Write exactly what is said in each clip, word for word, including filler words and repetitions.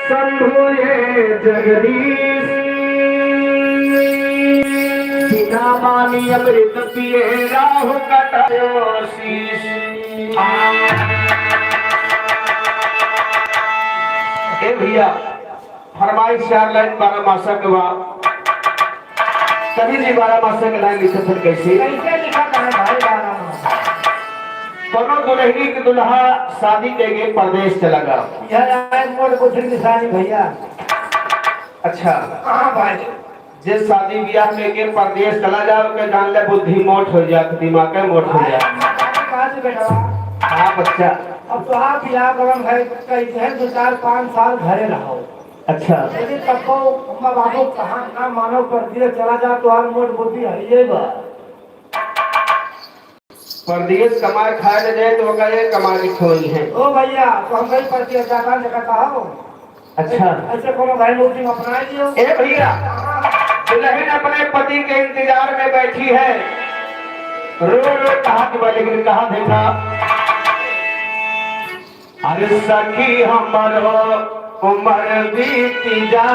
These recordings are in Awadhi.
शंभु ये जगदीश, बिना मानी अमृत पिए राहु कटायो शीश। ए भैया, फरमाइश चार लाइन बारह मासा के बा। कभी जी बारह मासा के लाइन लिखत हन कैसे? कैसे लिखत हन भाई बारह मासा? कोनो दुल्हनी के दुल्हा शादी के लिए परदेश चला गया। यह आए मोर बुद्धि निशानी भैया। अच्छा। हाँ भाई। जे शादी ब्याह में के परदेश चला जाओ के जान ले बुद्धि मोट हो जात, दिमाग के मोट हो जात। कहाँ से बेटवा? हाँ बच्चा। अब तो आप ब्याह करम है, कई है दो चार पाँच साल घरे रहो। अच्छा। यदि तब तो अम्मा बाबू कहाँ ना मानो, परदेश चला जा तो हर मोट बुद्धि हरिये बा। परदेश कमाए खाए ले जाए तो ओका ये कमाए के खोई है। ओ भैया, तो हम कहीं परदेश जाता नहीं कहता हो। अच्छा। ऐसे कोनो भाई लोग अपना लियो। ए भैया, दुल्हन अपने पति के इंतजार में बैठी है, रो रो कहा कि बोले, लेकिन कहा देखा, अरे सखी हमरो उमर बीत जा।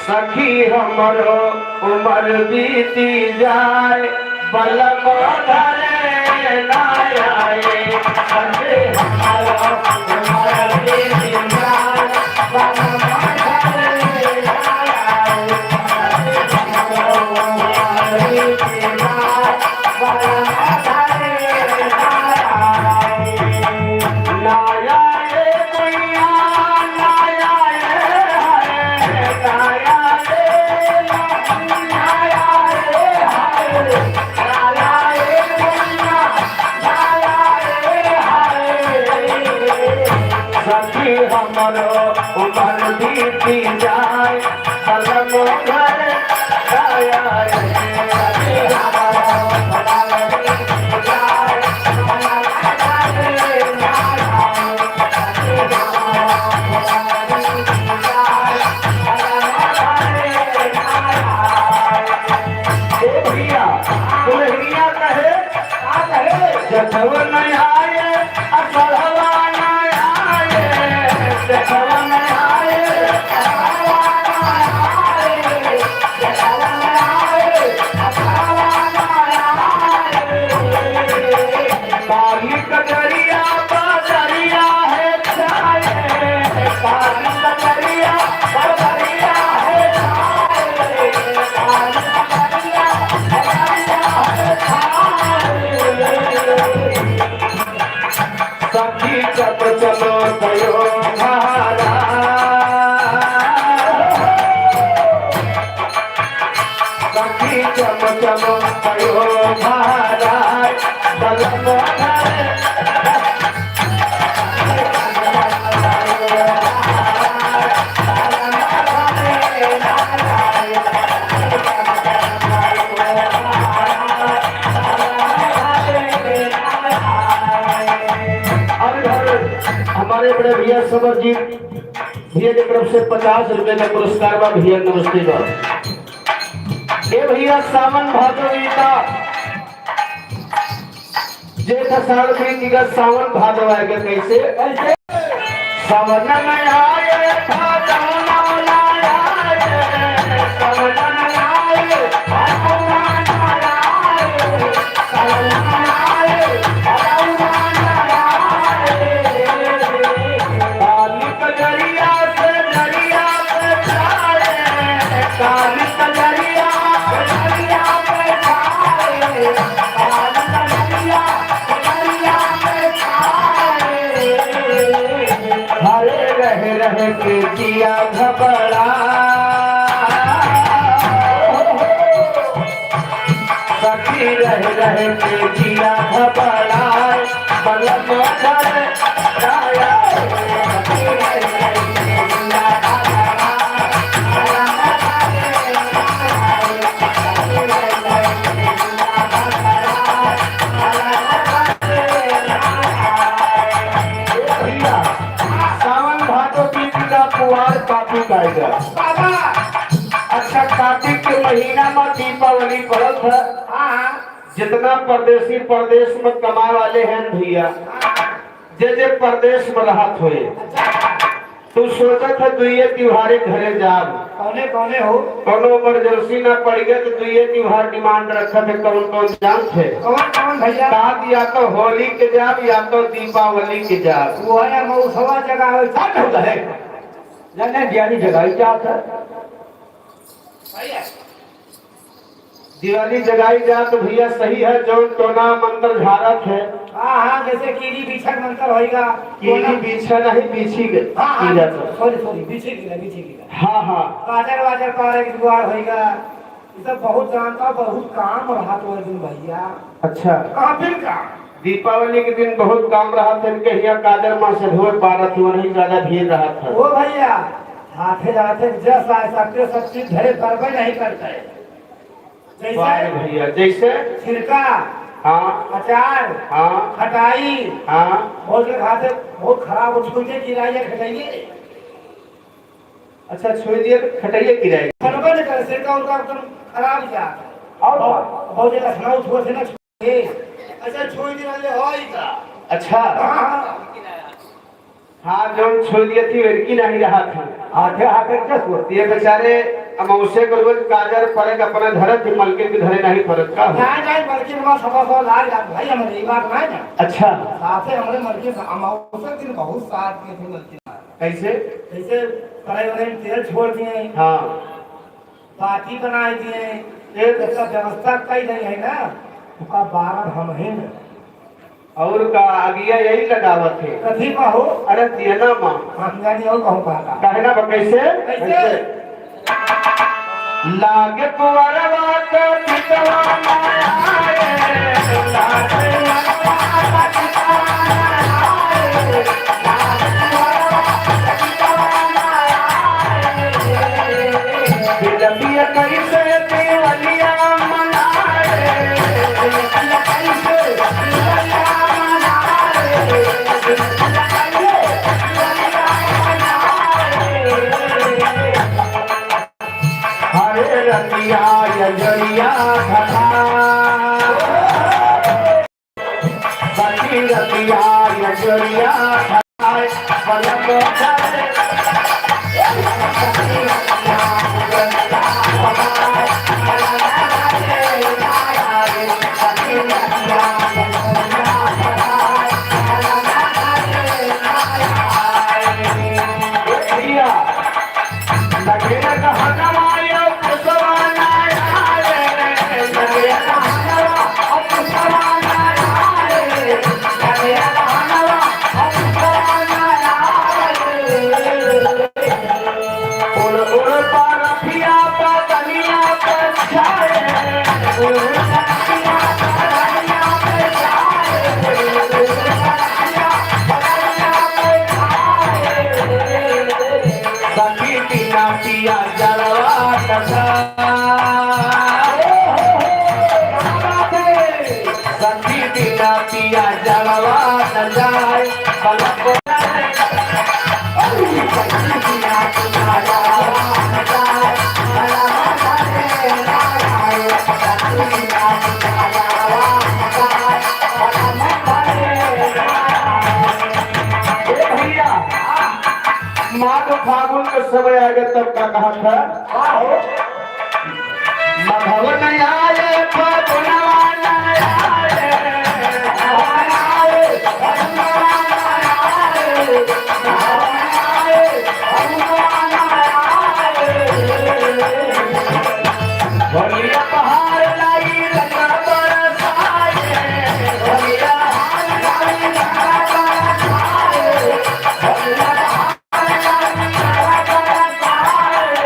सखी हमरो उमर बीती जाए, बलम घरे ना आए। सखी हमरो उमर बीती जाए, बलम घरे ना आए। सखी हमरो उमर बीती जाए, बलम घरे ना आए। ना आए। सखी हमरो उमर बीती जाए, बलम घर आया रे। सखी हमरो उमर बीती जाए, बलम घर आया रे। ए भैया, दुल्हनिया कहे, का कहे? जठवा न आए, असड़वा न आए, जठवा न आए, असड़वा न आए, जठवा न आए, असड़वा न आए। काली कजरिया बजरिया है छाए, काली कजरिया बजरिया है छाए, काली कजरिया बजरिया है छाए। सखी चम चम कयो धारा। सखी चम चम कयो धारा, बलम घरे। अब इधर हमारे बड़े भैया समर जी, भैया की तरफ से पचास रुपए का पुरस्कार बा। भैया नमस्ते बा। ए भैया, सावन भादो गीता, जेठ आषाढ़ में निकल, सावन भादो आएगा। कैसे? कैसे? सावन में आए, भादो में आए, सावन में आए, भादो में आए। हरे रह रह के जिया घबरा, सखी रह रह के जिया घबरा, बलम घर आया। भैया, सावन भादो बीत का पुआर काटी गाएगा। बाबा। अच्छा, कार्तिक के महीना में दीपावली पड़त है। हाँ, हाँ। जितना परदेसी परदेस में कमाए वाले हैं भइया, जे जे परदेस में रहत होए, तू सोचत है दुइये तिउहारे घरे जाब। कौने कौने हो? कौनो emergency ना पड़ गए तो दुइये तिउहार demand रखत है। कौन कौन जानत है? कौन कौन भइया? साथ या तो होली के जाब या तो दीपावली के जाब। वो है मौसवा जगह है, सब होता है। ना, ना, दिवाली जगाई जात है। भइया। दिवाली जगाई जात भइया सही है, जौन टोना मंतर झारत है। हाँ, हाँ, जैसे कीड़ी बीछा के मंतर होइगा। कीड़ी टोना बीछा नहीं, बीछी के हाँ, हाँ, की जात है। Sorry, sorry, बीछी की ना, बीछी की ना। हाँ, हाँ। काजर वाजर पारे के जुगाड़ होइगा। ये सब बहुत जानता, बहुत काम रहत हो दिन भइया। अच्छा। काफिर काम। दीपावली के दिन बहुत काम रहत है, इनके हियाँ काजर माँ से धोए पारत हो, नहीं ज्यादा भीड़ रहत है। ओ भइया, हाथे हाथे जस आए, सबके सब चीज घरे परबे नहीं करते। जैसे वाह भइया, जैसे? छिलका, हाँ। अचार, हाँ। खटाई, हाँ। बहुत लोग हाथे बहुत खराब हो, छुइते किराए या खटाइए। अच्छा, छुई दिए तो खटाइए किराए। परबे नहीं करे, सिरका उनका एकदम खराब जा। और बहुत, बहुत जगह सुनाओ, छुआ से ना छुए। अच्छा, छुई दिए वाले हो ही का? अच्छा। हाँ, हाँ। हाँ, जौन छोड़ दिए थी, लड़की नहीं रहा थी। हाथे हाथे क्या हुआ? ये बेचारे अमावस्या के रोज काजर परत अपना धरत थी, मलकिन के धरे नहीं परत का हो? नहीं, नहीं, मलकिन हमारा सफा सफा लाग जात भाई, हमारे ये बात नहीं ना। अच्छा। साथे हमारे मलकिन अमावस्या के दिन बहुत साथ में थी मलकिन। कैसे? जैसे पढ़ाई वढ़ाई में तेल छोड़ दिए। हाँ। बाटी बनाई दिए, एक ऐसा व्यवस्था कई नहीं है ना, ओका बारह हम ही न। और का अगिया यही लगावत है? कथी का हो? अरे दियना माँ। हम जानी और कहूँ का का। कहना बा कैसे? कैसे? लागे कुंवरवा के चितवा ना आए, लागे कुंवरवा के चितवा ना आए। हरे रतिया यजरिया धरा। सखी रतिया यजरिया धरा। पलक झरे। उड़ उड़ पारफिया बदनिया पे छाए, उड़ उड़ पारफिया बदनिया पे छाए, उड़ उड़ पारफिया बदनिया पे छाए। सखी बिना पिया जलवा कसा। सखी बिना पिया जलवा न जाए, पलक ए भइया, माघ फागुन के समय आ गए, तब का कहा था? का हो? मघवन आए, फगुनवा न आए। होलिया बहार लाई रंग बरसाए, होलिया बहार लाई रंग बरसाए, होलिया बहार लाई रंग बरसाए।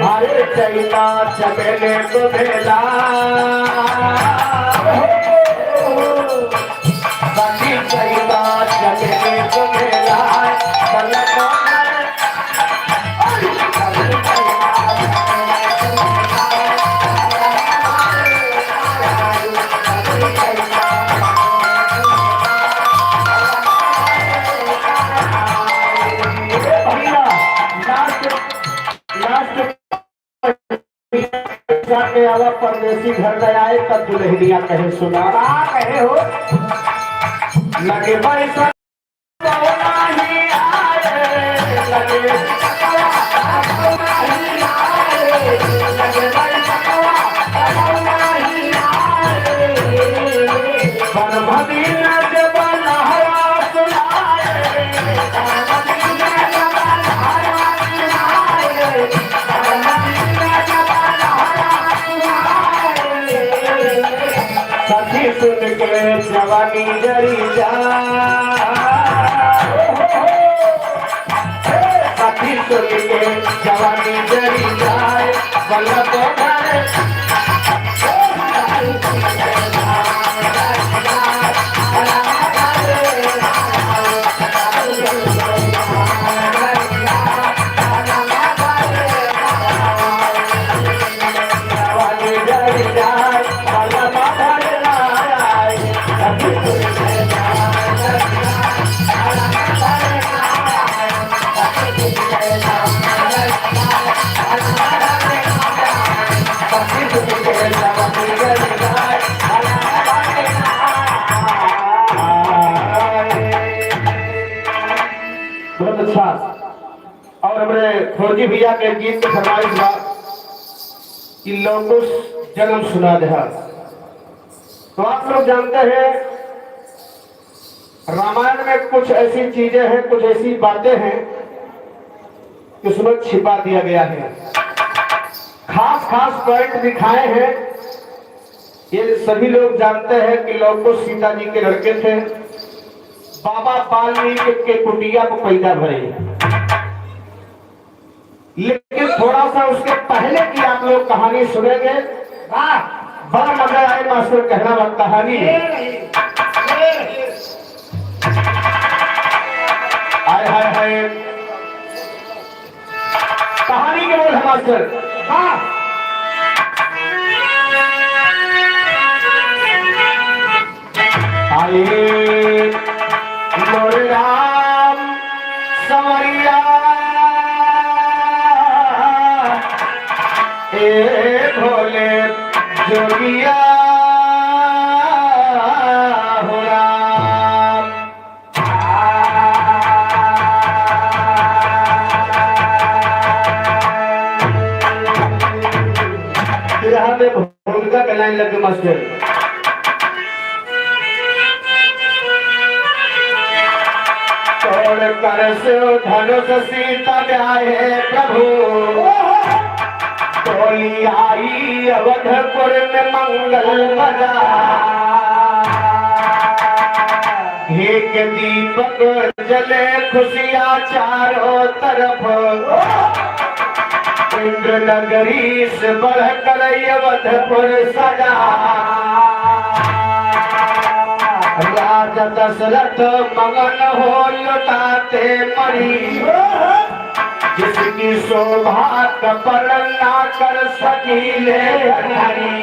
अरे चैता चमेले घर में आए तब दुल्हनिया कहे सुना। का कहे हो? लगे भाई सब नहीं आए, लगे नहीं आए, लगे भाई सब नहीं आए। परभनी न जब लहरा सुनाए, परभनी न जब लहरा सुनाए। सखी सुन के जवानी जरी जाए, सखी सुन के जवानी जरी जाए, बल्लभ घर। बहुत अच्छा। और हमरे फौजी भैया के गीत के फरमाइश बा कि लव कुश जन्म सुना देहा। तो आप लोग जानते हैं, रामायण में कुछ ऐसी चीजें हैं, कुछ ऐसी बातें हैं कि उसमें छिपा दिया गया है। खास खास पॉइंट दिखाए हैं। ये सभी लोग जानते हैं कि लव कुश सीता जी के लड़के थे। बाबा वाल्मीकि के कुटिया को पैदा भरे। लेकिन थोड़ा सा उसके पहले की आप लोग कहानी सुनेंगे। वाह! बड़ा मजा आए मास्टर, कहना मत कहानी। ये नहीं, ये नहीं। हाय, हाय, हाय। कहानी के बोल है मास्टर। वाह! आए मोरे राम संवरिया, ए भोले जोगिया हो राम। बिरहा में भूमिका के लाइन लग गए मास्टर। तोड़ कर शिव धनुष सीता जाए प्रभु, डोली आई अवधपुर में मंगल बजा। घी के दीपक जले खुशियाँ चारों तरफ, इंद्र नगरी से बढ़कर अवधपुर सजा। राजा दशरथ मगन हो लुटाते मणि, जिसकी शोभा कपल ना कर सकीले धनी।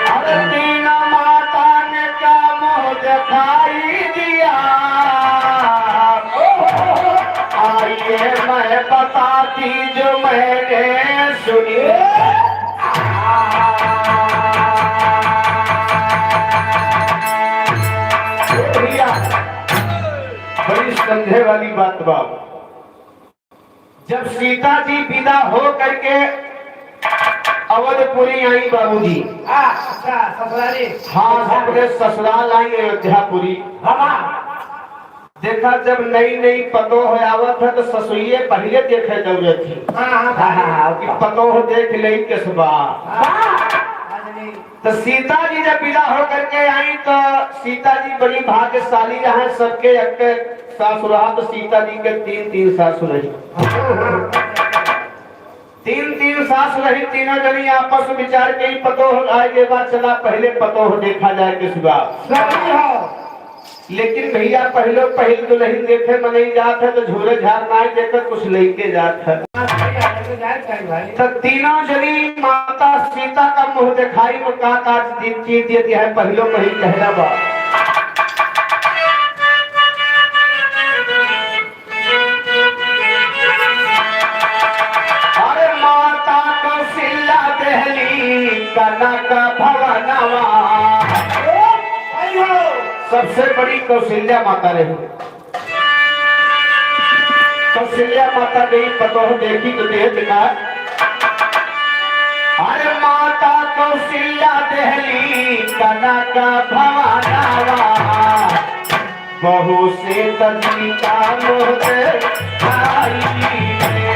अरे तीन माता ने क्या मुँह दिखाई दिया, आइए मैं बताती जो मैंने सुनी। भैया, बड़ी समझे वाली बात बा। जब सीता जी विदा हो करके अवधपुरी आई बाबूजी। आ, अच्छा, ससुरारी। हाँ, अपने ससुराल आई अयोध्यापुरी। हाँ, हाँ। देखा, जब नई नई पतोह आवत है तो ससुइये पहिले देखे दौड़े थी। हाँ, हाँ, हाँ, हाँ, कि पतोह देख ले किस बा। हाँ, हाँ। तो सीता जी जब विदा होकर के आई तो सीता जी बड़ी भाग्यशाली रहे, सबके एक सासुर रहा, तो सीता जी के तीन तीन सासुर रही। तीन तीन सास रही, तीनों जनी आपस में विचार के ही पतोह आए के बाद चला पहले पतोह देखा जाए किस बा। सही हो। लेकिन भैया, पहलो पहिल दुल्हन देखे मनई जात है तो झूरे झार नाई देखे, कुछ लेके जात है। तो तीनों जनी माता सीता का मुँह दिखाई में का का चीज, चीज देती है, पहलो पहिल कहला बा। अरे माता कौशल्या देहली का सबसे बड़ी कौशल्या माता रही। कौशल्या माता गई पतोह देखी तो देख का, अरे माता कौशल्या देहली कनक भवनवा, बहू से तनिका मोहर खाई रे।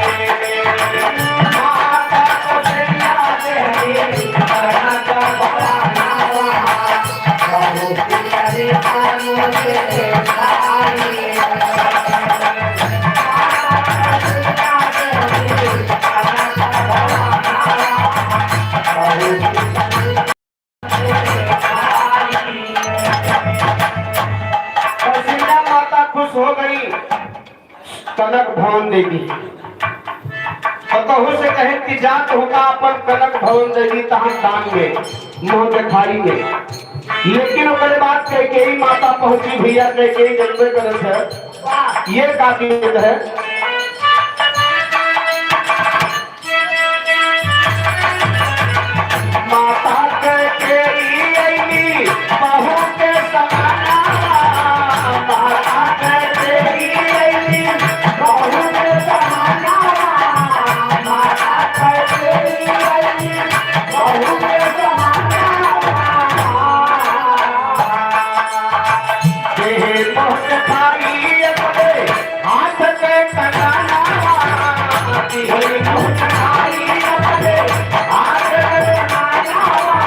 माता कौशल्या देहली कनक भवनवा, बहू से तनिका मोहर खाई रे। कौशल्या माता खुश हो गई कनक भवन देवी। पतोहू से कहे कि जा तोहका अपन कनक भवन देवी तहाँ दान में, मोहर खाई में। लेकिन ओकरे बाद कैकेयी माता पहुँची, भैया कैकेयी जनबे करत है, ये का कहत है। माता कैकेयी अइली बहू के समाना, माता कैकेयी अइली बहू के समाना, माता कैकेयी अइली बहू के समाना। देहे मोहर खाई अपने हाथ के कंगनवा, दिहरी मोहर खाई अपने हाथ के कंगनवा,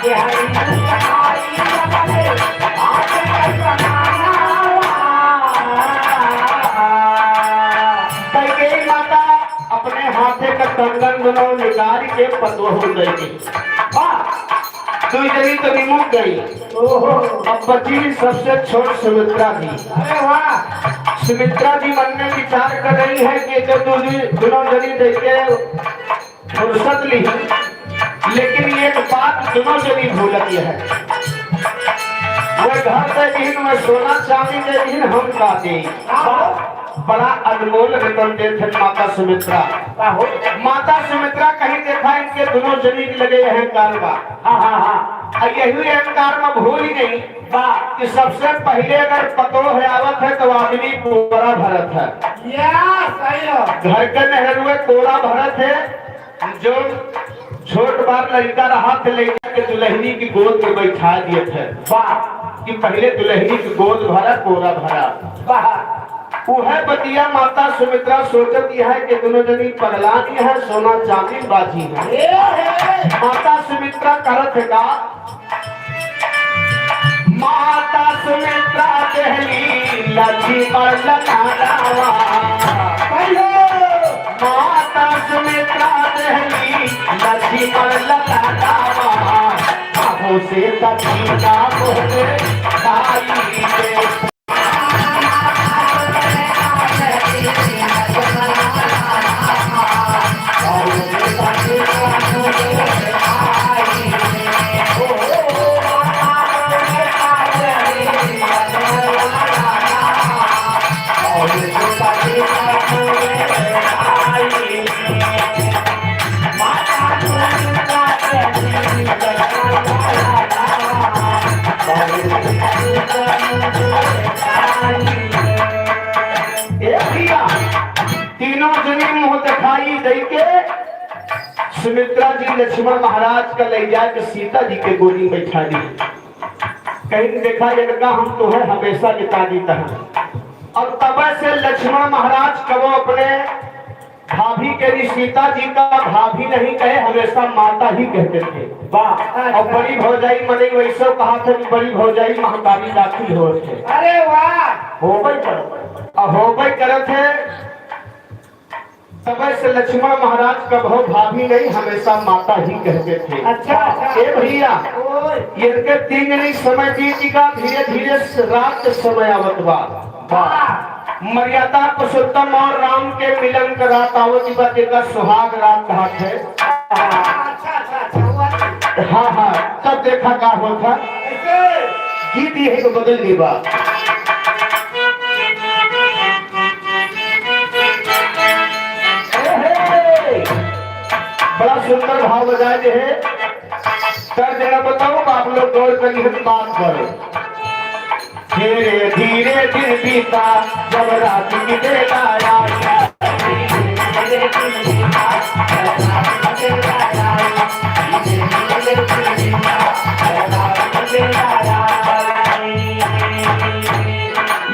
दिहरी मोहर खाई अपने हाथ के कंगनवा। कैकेयी माता अपने हाथे का कंगन दुनो निकाल के पतोह दे दी। वाह! दुई जनी तो निमुक गई। ओहो। अब बची सबसे छोट सुमित्रा जी। अरे वाह! सुमित्रा जी मन में विचार कर रही है कि जब दू-, दुनो जनी देखे फुर्सत ली, लेकिन एक बात दुनो जनी भूलत है, वह घर दे दीन, वह सोना चांदी दे दीन, हम का दे? हाँ। बड़ा अनमोल रतन देत है माता सुमित्रा। का हो? माता सुमित्रा कहीं देखा इनके दुनो जनी के लगे अहंकार बा। हाँ, हाँ, हाँ। आ यही अहंकार में भूल गई बा। कि सबसे पहिले अगर पतोह आवत है तो आदमी कोरा भरत है। या, सही हो। घर के मेहरुए कोरा भरत है, जो छोट बार लड़का रहा थे, लड़का के दुल्हनी की गोद में बैठा दिए थे। वाह। कि पहिले दुल्हनी की गोद भरा, कोरा भरा। वाह। उहे बतिया माता सुमित्रा सोचत यह है कि दुनो जनी पगलानी है, सोना चांदी बाजी है। ए, ए। माता सुमित्रा करत है का? माता सुमित्रा देहली लक्ष्मण ललावा। माता सुमित्रा देहली लक्ष्मण ललावा। बाबू से तकीना मोहरे भाई रे। ए भैया, तीनों जनी मुँह देखाई दई के सुमित्रा जी लक्ष्मण महाराज का ले जाके सीता जी के गोदी में बैठा दी। कहीं देखा इनका हम तो है हमेशा के ताजी तहा। और तब से लक्ष्मण महाराज कबो अपने भाभी के भी सीता जी का भाभी नहीं कहे, हमेशा माता ही कहते थे। वाह। और बड़ी भौजाई मने वैसे कहा था कि बड़ी भौजाई महतारी दाखिल हो थे। अरे वाह। होबे कर, अब होबे करत है। तब से लक्ष्मण महाराज कबो भाभी नहीं, हमेशा माता ही कहते थे। अच्छा, अच्छा। ए भैया, ओए। इनके तीन जनी समय बीत का, धीरे धीरे रात के समय आवत बा। वाह। मर्यादा पुरुषोत्तम और राम के मिलन का रात आवत बा, जेका सुहाग रात कहत है। अच्छा, अच्छा, अच्छा, हुआ। हाँ, हाँ, तब देखा का होत है। कैसे? गीत यही को बदल दी बा। ए हे! बड़ा सुंदर भाव बजाए जे है। कर देना बताओ, आप लोग गौर करिए बात पर। धीरे धीरे दिन बीता, जब रात की बेला आई।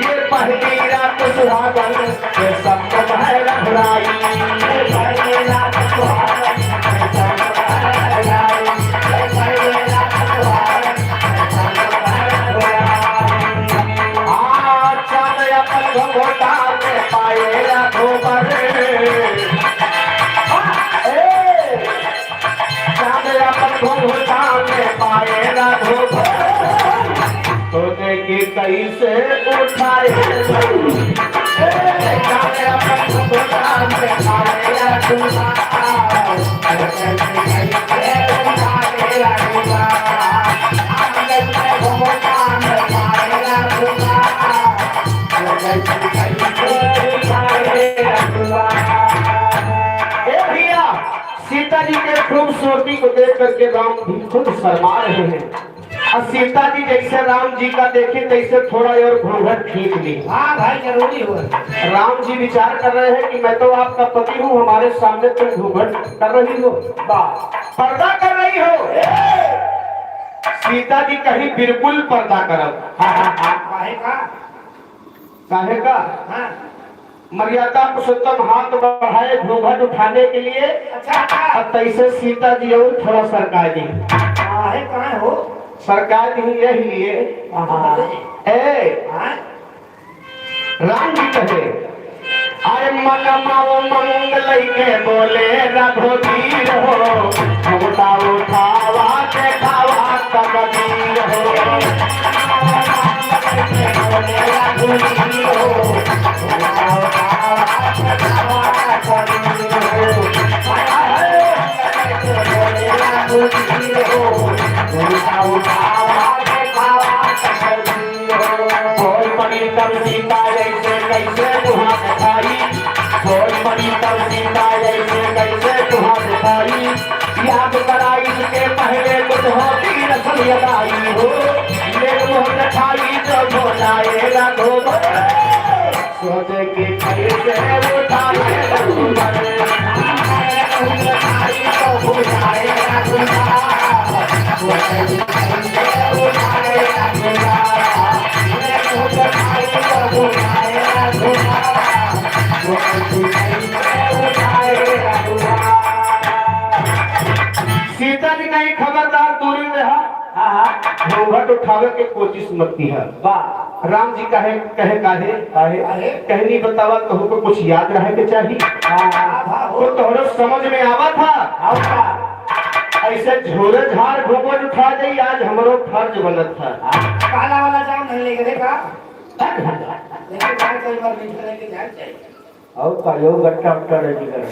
ये पहली रात सुहागन, ये सब है रघुराई। ये पहली रात सुहागन, ये सब है रघुराई। ये पहली रात सुहागन, आ, चांद अपन घुंघटा में पाएला धोबर। आ, ए, चांद अपन घुंघटा में पाएला धोबर। सोचे कि कैसे उठाए। ए भैया, सीता जी के खूबसूरती को देख करके राम भी खुद शर्मा रहे हैं। और सीता जी जैसे राम जी का देखे, तैसे थोड़ा और घूंघट खींच ली। हाँ भाई, जरूरी हो। राम जी विचार कर रहे हैं कि मैं तो आपका पति हूँ, हमारे सामने तुम घूंघट कर रही हो, पर्दा कर रही हो। सीता जी कहीं, "बिल्कुल पर्दा करब।" हाँ, हाँ, हाँ। काहे का? काहे का? हाँ। मर्यादा पुरुषोत्तम हाथ बढ़ाए घूंघट उठाने के लिए। अच्छा, अच्छा। और तैसे सीता जी और थोड़ा सरकाए दी। काहे, काहे हो? सरकाए दी यही लिए। हाँ। ए, हाँ। राम जी कहे, "अरे मन माओ मंगल के बोले रघुवीर हो, घुंघटा उठावा देखावा तकदीर हो।" बोल पड़ी तब सीता ऐसे कैसे तुहां दिखाई, बोल पड़ी तब सीता ऐसे कैसे तुहां दिखाई। याद कराई के पहले कुछ होती रस्म अदाई हो, लेट मोहन खाई तो घोटाए ना धोबे। सोचे कि कैसे उठाए ना धोबे। सीता जी कहीं, "खबरदार, दूरी में रहा।" हाँ, हाँ। घूंघट उठावे के कोशिश मत किहा। वाह। राम जी कहे, कहे, "काहे?" काहे? काहे? कहनी, "बतावा, तोहको कुछ याद रहे के चाही।" हाँ, हाँ, हाँ, हो। तो तोहरो समझ में आवा था। आवा था। ऐसे झोरे झार घूंघट उठा जाई, आज हमरो फर्ज बनत था। हाँ, काला वाला जाम नहीं लेके देखा। लेकिन जाए तो एक बार मीठा लेके जाए चाहिए। और का, यो गट्टा उट्टा लेके जाए।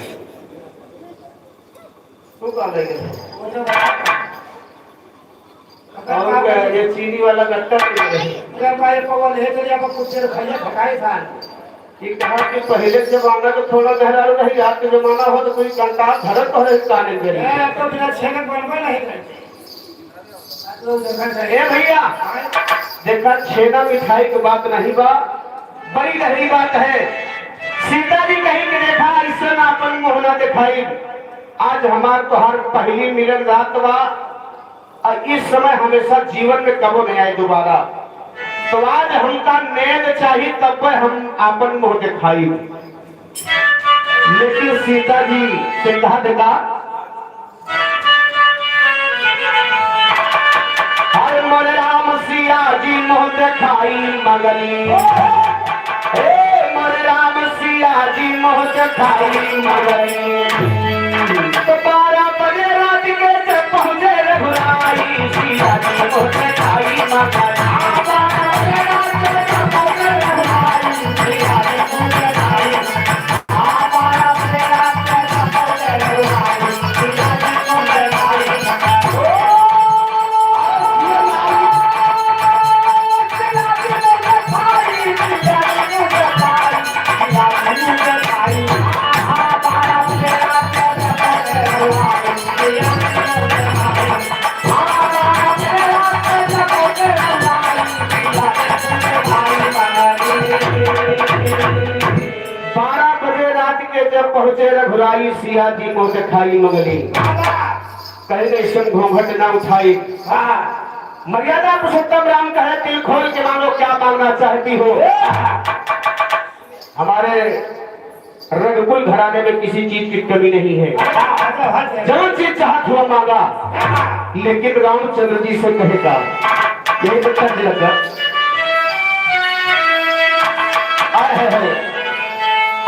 तू का लेके जाए? वो जो और का, ये चीनी वाला गट्टा लेके जाए। अगर भाई को वो ले चलिए, आपको कुछ देर खाइए, खटाई खान। ये कहा कि पहले के जमाना तो थोड़ा मेहरारू रही, आज के जमाना हो तो कोई कंटाल धरत तो है काने में। ए, अब तो बिना छेने बनबे नहीं करते। ए भैया, देखा, छेना मिठाई के बात नहीं बा, बड़ी गहरी बात है। सीता जी कहीं कि देखा, ऐसे ना अपन मुंह ना दिखाई। आज हमार तोहार पहली मिलन रात बा, और इस समय हमेशा जीवन में कबो नहीं आए दोबारा। तो आज हमका नेंद चाही, तब हम अपन मुंह दिखाई। लेकिन सीता जी से कहा देखा, हर मोर राम सिया जी मोह देखाई मगनी। हे मोर राम सिया जी मोह देखाई मगनी। तो बारह बजे रात के जब पहुँचे रघुराई, सिया जी मोह देखाई मगनी। बारह बजे रात के जब पहुँचे रघुराई, सिया जी मोह देखाई मगनी। सोचे रघुराई सिया जी मोह देखाई मंगली। कहे ऐसन घूंघट ना उठाई। हाँ। मर्यादा पुरुषोत्तम राम कहे, दिल खोल के मांगो, क्या मांगना चाहती हो? हमारे रघुकुल घराने में किसी चीज की कमी नहीं है। जौन चीज चाहत हुआ मांगा, लेकिन रामचंद्र जी से कहे का, यही तो तर्ज लग गया। अरे,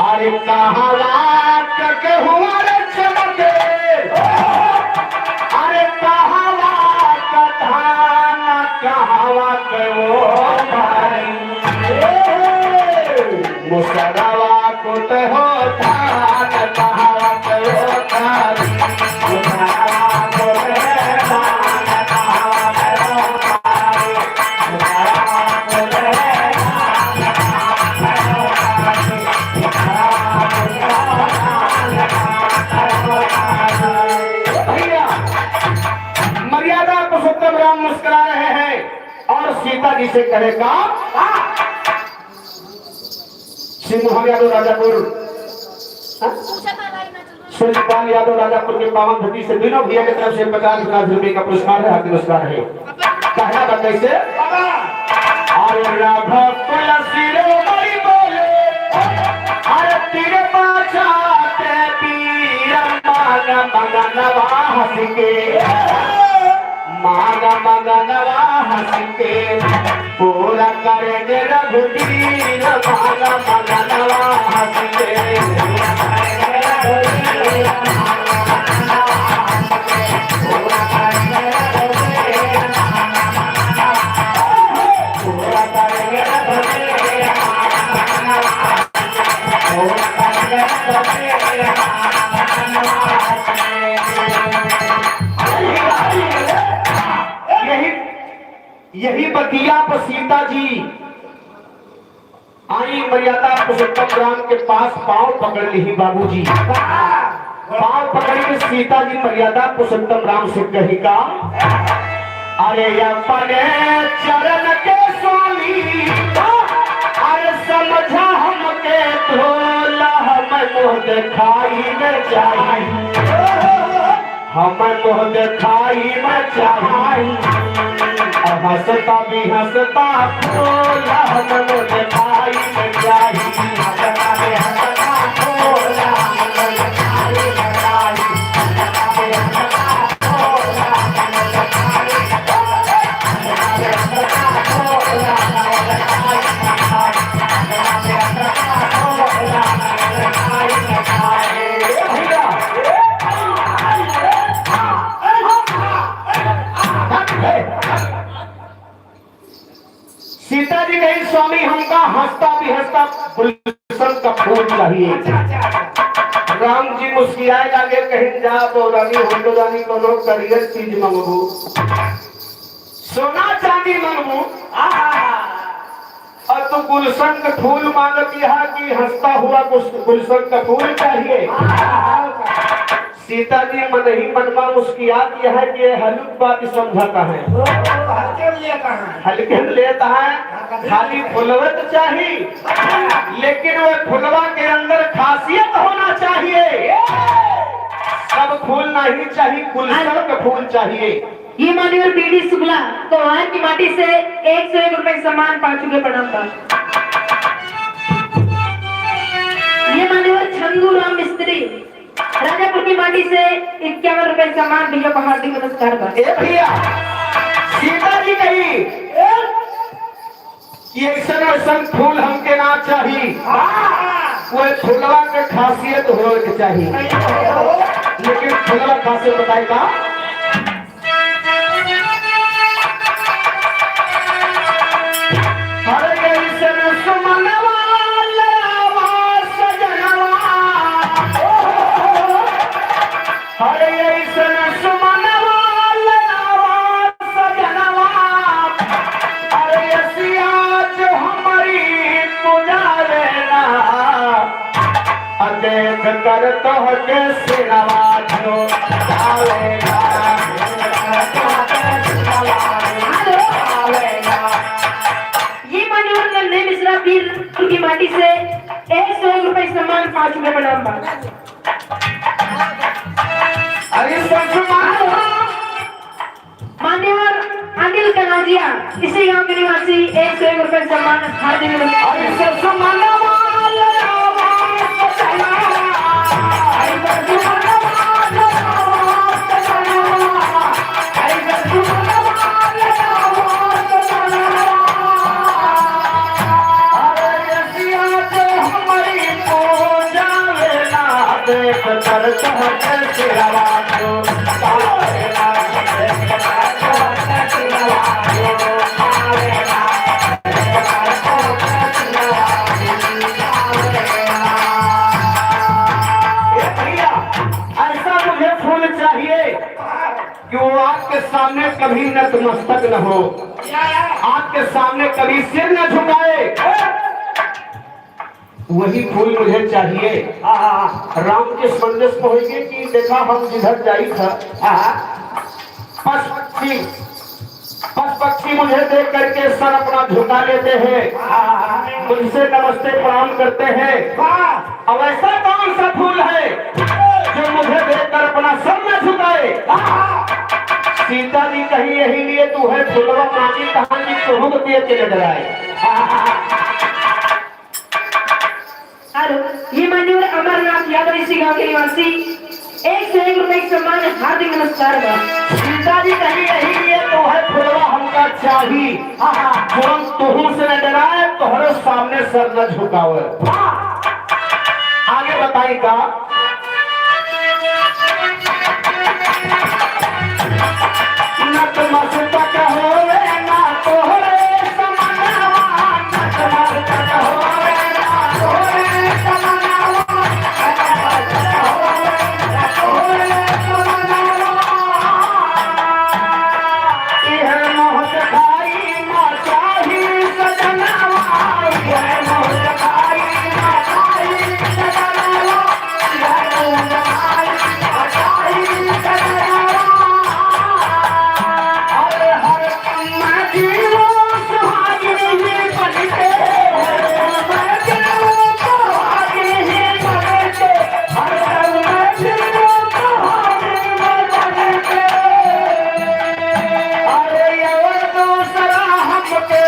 अरे कहावा के हुआ रे चमके, अरे कहावा का धान, कहावा के वो पानी। मुसरवा कुत हो धान, कहावत हो धान। मुसरवा कुत हो धान, कहावत हो धान। मुसरवा कुत हो धान, कहावत हो धान। मुसरवा कुत हो धान, कहावत हो धान। भैया, मर्यादा पुरुषोत्तम राम मुस्कुरा रहे हैं और सीता जी से कहे का, सिंह यादव राजापुर, हाँ? सूर्यपाल यादव राजापुर के पावन धरती से दोनों भैया की तरफ से पचास पचास रुपए का पुरस्कार है, हार्दिक पुरस्कार है। कहना था कैसे? अरे राघव कुल शिरोमणि बोले, अरे तीर पाछाते पीर मांग मगनवा हंस के। मांग मगनवा हंस के, पूरा करेंगे रघुबीर। मांग मगनवा हंस के, पूरा करेंगे रघुबीर। यही, यही बतिया पर सीता जी आई मर्यादा पुरुषोत्तम राम के पास, पाँव पकड़ लिही बाबूजी। पाँव पकड़ के सीता जी मर्यादा पुरुषोत्तम राम से कही का, अरे अपने चरण के स्वामी, अरे समझा हमके भोला, हम मोह देखाई में चाही। हम मोह देखाई में चाही। हंसता भी हंसता भोला, हम मोह देखाई में चाही। हंसता भी हंसता भोला, हम मोह देखाई में चाही। सीता जी कही, स्वामी, हमका हंसता भी हंसता गुलशन का फूल चाहिए। राम जी मुस्कियाए लागे, कहीं जा तो रानी, हम तो रानी कोनो करियर चीज मंगबू, सोना चांदी मंगबू, और तू गुलशन का फूल मांगती है कि हंसता हुआ गुस-, गुलशन का फूल चाहिए। सीता जी मन ही मन में मुस्कियात यह है कि ये हलुक बात समझता है। ओ, ओ, हल्के में लेता है। हल्के में लेता है, हाँ, कभी खाली नहीं। फुलवे तो चाहिए, लेकिन वो फुलवा के अंदर खासियत होना चाहिए। सब फूल नहीं चाहिए, गुलशन का फूल चाहिए। ये मान्यवर बीडी शुक्ला, कोहार की माटी से एक सौ एक रुपए सम्मान पा चुके, प्रणाम बा। ये मान्यवर छंदू राम मिस्त्री, राजापुर की माटी से इक्यावन रुपए सम्मान, भैया को हार्दिक नमस्कार बा। ए भैया, सीता जी कही कि ऐसन ऐसन फूल हमके ना चाही, वो फुलवा के खासियत होए के चाही। लेकिन फुलवा खासियत बताई का? अरे ऐसन सुमनवा लावा सजनवा, अरे ऐसन सुमनवा लावा सजनवा, अरे सिया जो हमारी पुजारे ना। आ देख कर तोहके सिरवा झुकावेला। ये मान्यवर नन्हे मिश्रा पीर की माटी से एक सौ एक रुपए सम्मान पा चुके, प्रणाम बा। अरे ससुर माँ। मान्यवर अनिल कनौजिया, इसी गांव के निवासी, एक सौ एक रुपए सम्मान, हार्दिक अभिनंदन। अरे ससुर माँ। ए भैया, ऐसा मुझे फूल चाहिए कि वो आपके सामने कभी नतमस्तक न हो, आपके सामने कभी सिर न झुकाए। वही फूल मुझे चाहिए। हाँ, हाँ, हाँ। राम के संदेश पहुँचे कि देखा, हम जिधर जाई था, हाँ, हाँ। पशु पक्षी, पशु पक्षी मुझे देख करके सर अपना झुका लेते हैं, हाँ, हाँ, हाँ। मुझसे नमस्ते प्रणाम करते हैं। हाँ। अब ऐसा कौन सा फूल है जो मुझे देखकर अपना सर न झुकाए? हाँ, हाँ। सीता जी कहीं यही लिए तू है फुलवा मांगी, कहाँ की तुहूँ के दिए के नजर आए। हाँ, हाँ, हाँ। हेलो, ये मान्यवर अमरनाथ यादव, इसी गांव के निवासी, एक सौ एक रुपए के सम्मान, हार्दिक नमस्कार बा। सीता जी कहीं यही लिए तो है फुलवा हमका चाही। हाँ, हाँ। तुरंत तुहू से न डराए, तोहरे सामने सर न झुकावे। हाँ। आगे बताई का? नतमस्तक होवे ना तोहरे समनवा, नतमस्तक होवे ना तोहरे समनवा, नतमस्तक होवे ना तोहरे समनवा। इहे मोह देखाई ना चाही सजनवा, इहे मोह देखाई ना चाही सजनवा। अरे अउर दूसरा हमके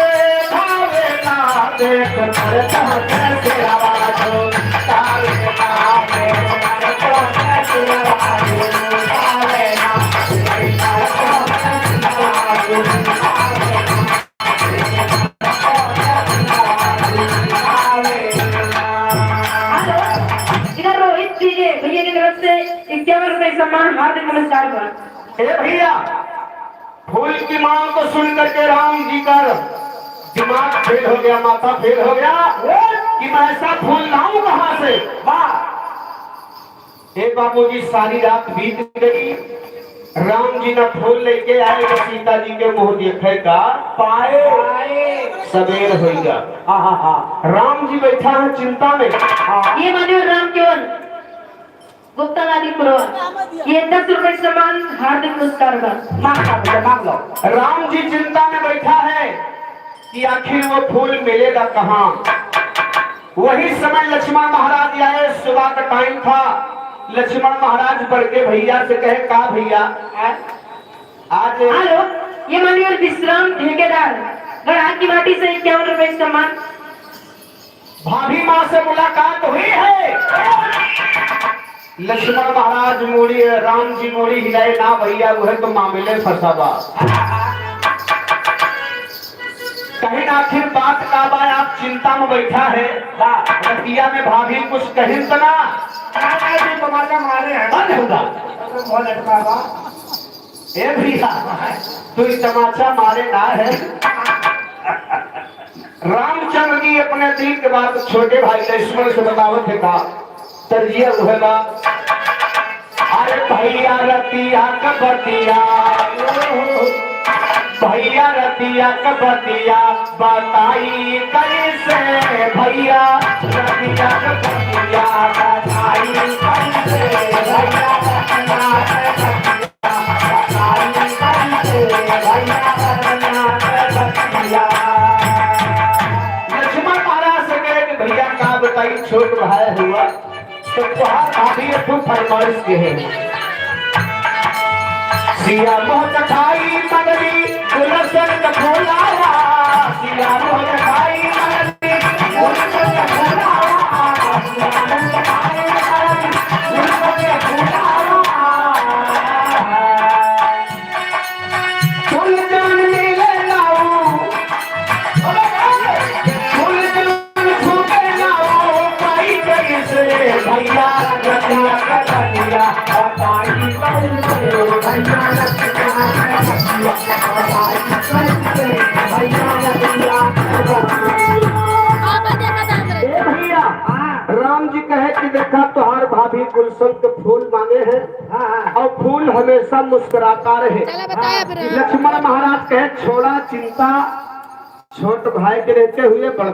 भावे ना, देख मरता कैसे आवाज हो, तारे ना, देख मरता कैसे आवाज हो, तारे ना, देख मरता कैसे आवाज हो, तारे ना, देख मरता कैसे आवाज हो, तारे ना। हेलो, इधर रोहित दीजिए, भैया की तरफ से इक्यावन रुपए सम्मान, हार्दिक नमस्कार बा। ए भैया, फूल की मांग को सुन करके राम जी का दिमाग फेल हो गया, माथा फेल हो गया कि मैं ऐसा फूल लाऊं कहां से? वाह। ए बाबूजी, सारी रात बीत गई, राम जी ना फूल लेके आए, ना सीता जी के मुंह देखे का पाए। सवेर होइगा। हाँ, हाँ, हाँ। राम जी बैठा है चिंता में। हाँ। ये मान्यवर राम केवल गुप्ता गाजीपुरवा, ये दस रुपए सम्मान, हार्दिक नमस्कार बा। मांग लो बेटा, मांग लो। राम जी चिंता में बैठा है कि आखिर वो फूल मिलेगा कहाँ। वही समय लक्ष्मण महाराज आए, सुबह का टाइम था। लक्ष्मण महाराज बड़के भैया से कहे, का भैया, आज हेलो, ये मान्यवर विश्राम ठेकेदार, गढ़ा की माटी से इक्यावन रुपए सम्मान। भाभी माँ से मुलाकात हुई है? लक्ष्मण महाराज मूड़ी, राम जी मूड़ी हिलाए ना भैया, वह तो मामले फंसा बा। कहिन आखिर बात का बा, आप चिंता में बैठा है। बा। रतिया में भाभी कुछ कहिन त ना? ना, ना, जी, तमाचा मारे हैं। बंद होगा। तो बहुत लटका बा। ए भैया, तू ई तमाचा मारे ना है। रामचंद्र जी अपने दिल के बात छोटे भाई लक्ष्मण से बतावत है का? तर्जिया उहे बा। अरे भैया रतिया क बतिया, भैया रतिया क बतिया, बताई कैसे भैया, रतिया क बतिया, बताई कैसे भैया, रतिया क बतिया। लक्ष्मण महाराज से कहे कि भैया का बताई, छोट भाई हुआ तो तोहार ये खूब फरमाइश के है। सिया मोह चखाई मगरी गुलशन का फूलावा, सिया मोह चखाई मगरी गुलशन का फूलावा, सिया मोह चखाई मगरी गुलशन का फूलावा। फूल जौन मिले लाऊ, फूल जौन फूटे लाऊ, पाई कैसे भैया रतिया का रतिया, बताई कैसे भैया रतिया का रतिया, बताई कैसे भैया रतिया का रतिया। ए भैया, राम जी कहे कि देखा तोहार भाभी गुलशन के फूल मांगे हैं। हाँ, हाँ। और फूल हमेशा मुस्कुराता रहे। चला बताया फिर। लक्ष्मण महाराज कहे छोड़ा चिंता, छोट भाई के रहते हुए बड़